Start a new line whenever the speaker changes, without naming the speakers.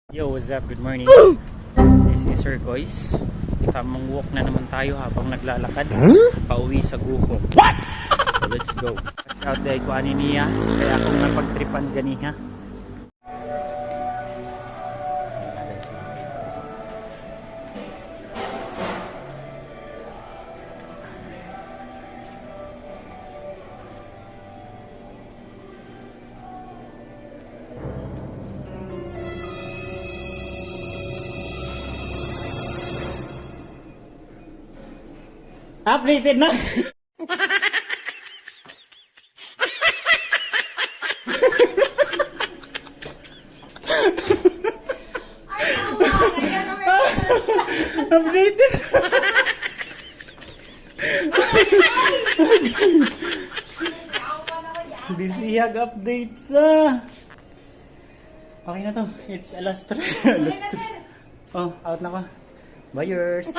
Yo, what's up? Good morning. This is Sir Goys. Tamang walk na naman tayo habang naglalakad. Pauwi sa Guho. What? So let's go. Watch out dahil ko ani niya. Kaya akong napagtripan ganiha. Updated na! Updated! Bisihag updates ah! Okay na to. It's alas 3. Alas 3. Oh, out na ko. Buyers!